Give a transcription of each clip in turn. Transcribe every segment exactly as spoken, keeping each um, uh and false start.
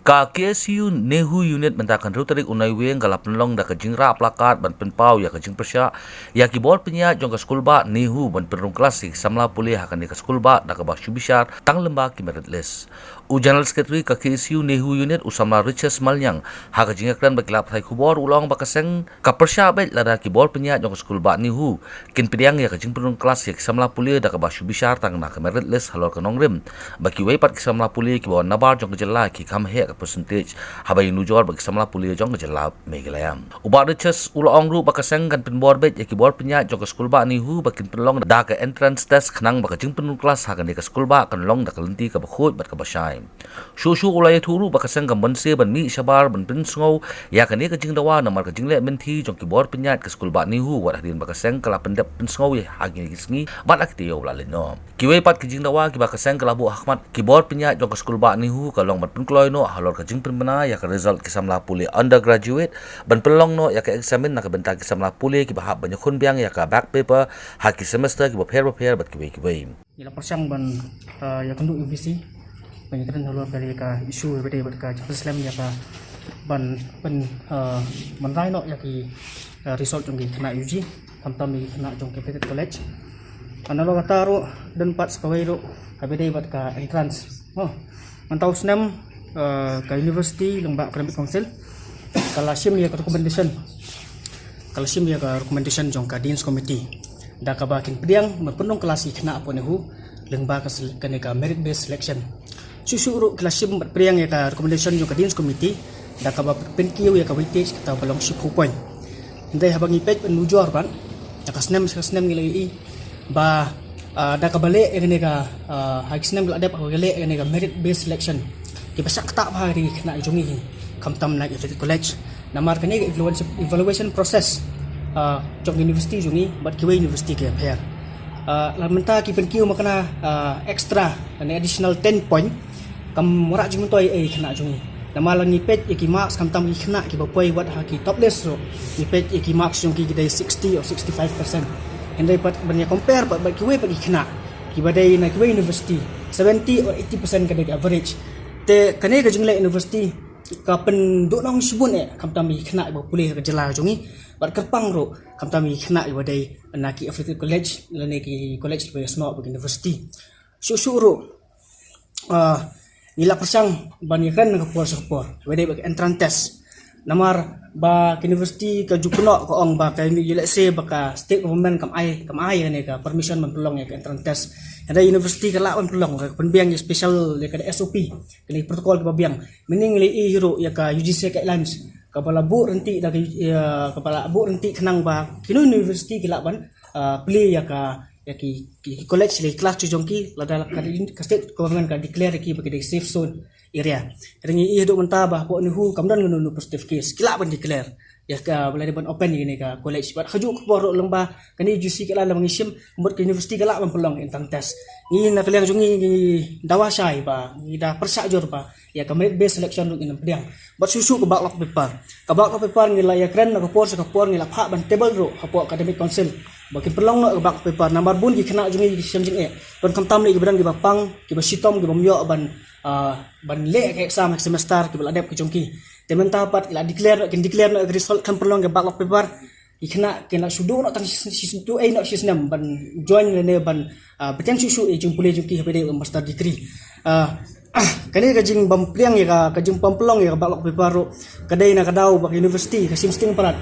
Ka K S U NEHU Unit mynta ka hynriew tarik u Naiwieng ka la pynlong da ka jingrah placard ban pynpaw ïa ka jingpyrshah ïa ki bor pynïaid jong ka skulbah NEHU ban pynrung klas ïa ki samla pule ha kane ka skulbah da kaba shu bishar tang lyngba ki merit list. U General Secretary ka K S U NEHU Unit u samla Riches Maliang ha ka jingïakren bad ki lad pathai khubor u la ong ba ka seng ka pyrshah beit lada ki bor pynïaid jong ka skulbah NEHU kin pdiang ïa ka jingpynrung klas ïa ki samla pule da kaba shu bishar tang na ka merit list halor ka nongrim, ba kiwei pat ki samla pule kiba wan nabar jong ka jylla ki kham heh ka percentage haba ïanujor bad ki samla pule jong ka jylla Meghalaya. U Bah Riches u la ong ruh ba ka seng kan pynbor beit ïa ki bor pynïaid jong ka skulbah NEHU ba kin pynlong da ka entrance test khnang ba ka jingpynrung klas ha kane ka skulbah kan long da ka lynti kaba khuid bad kaba shai. Shuh shuh u la ïathuh ruh ba ka seng kam banse ban mih shabar ban pynsngew ïa kane ka jingdawa namar ka jingleh mynthi jong ki bor pynïaid ka skulbah NEHU wat hadien ba ka seng ka la pyndep pynsngew ïa ha kine ki sngi bad ha ki taïew ba la leit noh. Kiwei pat ki jingdawa kiba ka seng ka la buh ha khmat ki bor pynïaid jong ka skulbah NEHU ka long ban pynkloi noh halor ka jingpynbna ïa ka result ki samla pule undergraduate, ban pynlong noh ïa ka eksamin na ka bynta ki samla pule kiba hap ban ïakhun biang ïa ka back paper ha ki semester kiba pher bapher bad kiwei kiwei. Ngi la pyrshang ban, uh, ïakynduh ïa U V C ban ïakren halor ka, ka issue ba dei bad ka jingpynslem ïa ka ban pyn, uh, ban rai noh ïa ki, uh, result jong ki khynnah U G, khamtam ïa ki khynnah jong ki Cadet College. Nalor kata ruh don pat sa kawei ruh kaba dei bad ka entrance. Oh, mynta u snem, uh, ka university lyngba academic council ka la shim ïa ka recommendation, ka la shim ïa ka recommendation jong ka Dean's Committee da kaba kin pdiang ban pynrung klas ïa ki khynnah hapoh NEHU lyngba ka sele-, kane ka merit based selection. Shuh shuh ruh ki la shim bad pdiang ïa ka recommendation jong ka Dean's Committee da kaba pynkiew ïa ka weightage kata ba long shiphew point. Hynrei haba ngi peit ban nujor ban, da ka snem sha ka snem ngi la ïohi ba, ah, da kaba leh ïa kane ka, ah, ha ki snem ba la dep kaba leh ïa kane ka merit based selection, kiba shah ktah bha ki dei ki khynnah jong ngi hi, khamtam na ki Cadet College. Namar kane ka evaluation, evaluation process, ah, jong ka university jong ngi bad kiwei university kiba pher. Ah, la mynta ki pynkiew ma kane, ah, extra lane additional ten point kam wanrah jingmyntoi ei ei khynnah jong ngi. Namar la ngi peit ïa ki marks khamtam ki khynnah kiba poi wat ha ki top list ruh, ngi peit ïa ki marks jong ki ki dei sixty or sixty-five percent. Hynrei pat ban ïa compare pat bad kiwei pat ki khynnah kiba dei na kiwei university, seventy or eighty percent ka dei ka average. Te kane ka jingleh university ka pynduhnong shibun eh khamtam ïa ki khynnah kiba pule ha ka jylla jong ngi bad kyrpang ruh khamtam ïa ki khynnah kiba dei na ki affiliated college lane ki college kiba ïasnoh bad ki university. Shuh shuh ruh, ah, ngi la pyrshang ban ïakren na ka por sha ka por ba dei bad ka entrance test. Namar ba ka university ka ju kynnoh ka ong ba ka uni-, let's say ba ka state government kam ai, kam ai kane ka permission ban pynlong ïa ka entrance test. Hynrei university ka lah ban pynlong, ka pynbiang ïa special ïa ka S O P, kane protocol kaba biang. Meaning lei hi ruh ïa ka U G C guidelines kaba la buh rynti da ka, ïa, kaba la buh rynti khnang ba kino university ki lah ban, ah, plie ïa ka ïa ki, ki, ki college lane ki class jong ki lada ka, ka state government ka declare ïa ki ba ki dei safe zone area. Hynrei ngi ïohi haduh mynta ba hapoh NEHU kam don kano kano positive case, ki lah ban declare ïa ka, ba la dei ban open ïa kane ka college. Bad ha kajuh ka por ruh lyngba kane U G C ka la, lada ngi shim, mut ka university ka lah ban pynlong entrance test. Ngi na ka liang jong ngi ngi dawa shai ba ngi da pyrshah jur ba ïa ka merit based selection ruh ngin ym pdiang. Bad shuh shuh ka backlog paper, ka backlog paper ngi la ïakren na ka por sha ka por, ngi la phah ban table ruh hapoh academic council ba kin pynlong noh ka backlog paper. Namar bun ki khynnah jong ngi ki shem jingeh, don khamtam lei kiba don kiba pang, kiba shitom, kiba ym ïoh ban, ah, ban leh ka exam ha ka semester kiba la dep ka jong ki. Te mynta pat ki la declare noh, kin declare noh ka result, kan pynlong ka backlog paper. Ki khynnah kin la shu duh noh tang shi, shi, shi, duh ei noh shi snem ban join lane ban, ah, bteng shuh shuh ïa ka jingpule jong ki haba dei master degree. Ah, ah, kane ka jingbym pdiang ïa ka, ka jingbym pynlong ïa ka backlog paper ruh ka dei na ka daw ba ka university ka shim sting palat.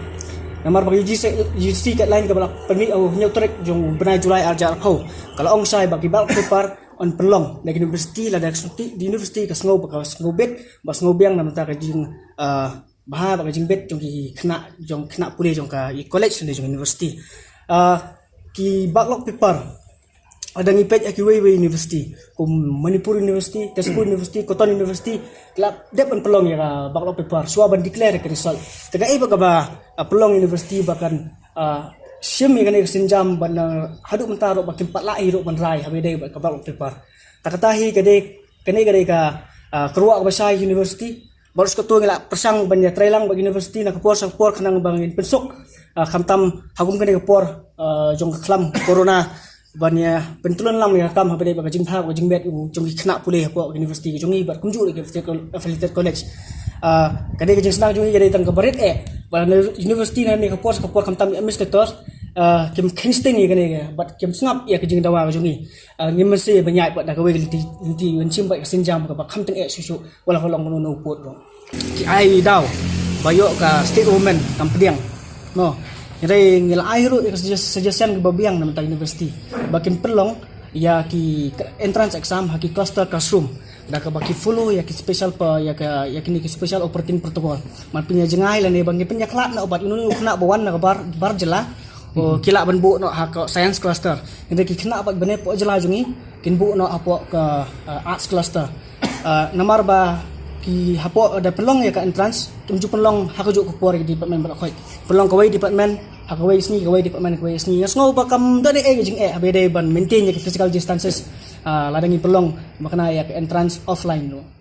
Namar ba ka U G C, U G C guideline kaba la pynmih ha u hynñiew tarik jong u bnai July arhajar arphew ka la ong shai ba ki backlog paper yn pynlong da ka university lada ka university ka sngew ba ka sngewbit, ba sngewbiang na ka bynta ka jing, ah, bha bad ka jingbit jong ki khynnah, jong khynnah pule jong ka i college ne jong university. Ah, ki backlog paper, lada ngi peit ha kiwei wei university kum Manipur University, Tezpur University, Cotton University, ki la dep ban pynlong ïa ka backlog paper shuwa ban declare ka result. Te kaei ba kaba, ah, pynlong university ba kan, ah, shim ïa kane ka sienjam ban, ah, haduh mynta ruh ba kim pat lah hi ruh ban rai haba dei bad ka backlog paper. Ta kata hi ka dei, kane ka dei ka, ah, kyrwoh kaba shai university. Baroh shi katta ngi la pyrshang ban ïatreilang bad university na ka por sha ka por khnang ba ngin pynsuk, ah, khamtam ha kum kane ka por, ah, jong ka khlam corona. ban ïa pyntlun lang ïa ka kam haba dei ba ka jingbha ka jingmet jong ki khynnah pule hapoh ka university ka jong ngi bad kumjuh ki affiliated college. Ah, ka dei ka jingsneng jong ngi ka dei tang ka barit eh ba university na ne ka por ka por khamtam ïa administrator, ah, kim kheiñ sting ïa kane ka bad kim sngap ïa ka jingdawa ka jong ngi. Ah, ngim mynsiem ban ïaid bad da kawei ka lynti lynti ban shim bad ka sienjam kaba kham tyngeh shuh shuh. Wala ka long kano kano pud ruh ki ai daw ba ïoh ka state women kam pdiang. No, hynrei ngi la ai ruh ïa ka suggestion kaba biang na mynta university ba kin pynlong ïa ki entrance exam ha ki cluster classroom da kaba ki follow ïa ki special pa ïa ka ïa kine ki special operating protocol. Man pynïajngai lane ba ngi pynïakhlad noh bad ino ino khynnah ba wan na ka bar bar jylla. O ki lah ban buh noh ha ka science cluster. Hynrei ki khynnah bad bane poh jylla jong ngi kin buh noh hapoh ka, uh, arts cluster. Uh, namar ba ki hapoh da pynlong ïa ka entrance kim ju pynlong ha kajuh ka por ïa ki department bad khoit. Pynlong kawei department ha kawei sngi, kawei department kawei sngi. Nga sngew ba kam don ei ei ka jingeh haba dei ban maintain ïa ki physical distances. Uh, lada ngi pynlong ba kane ïa ka entrance offline ruh.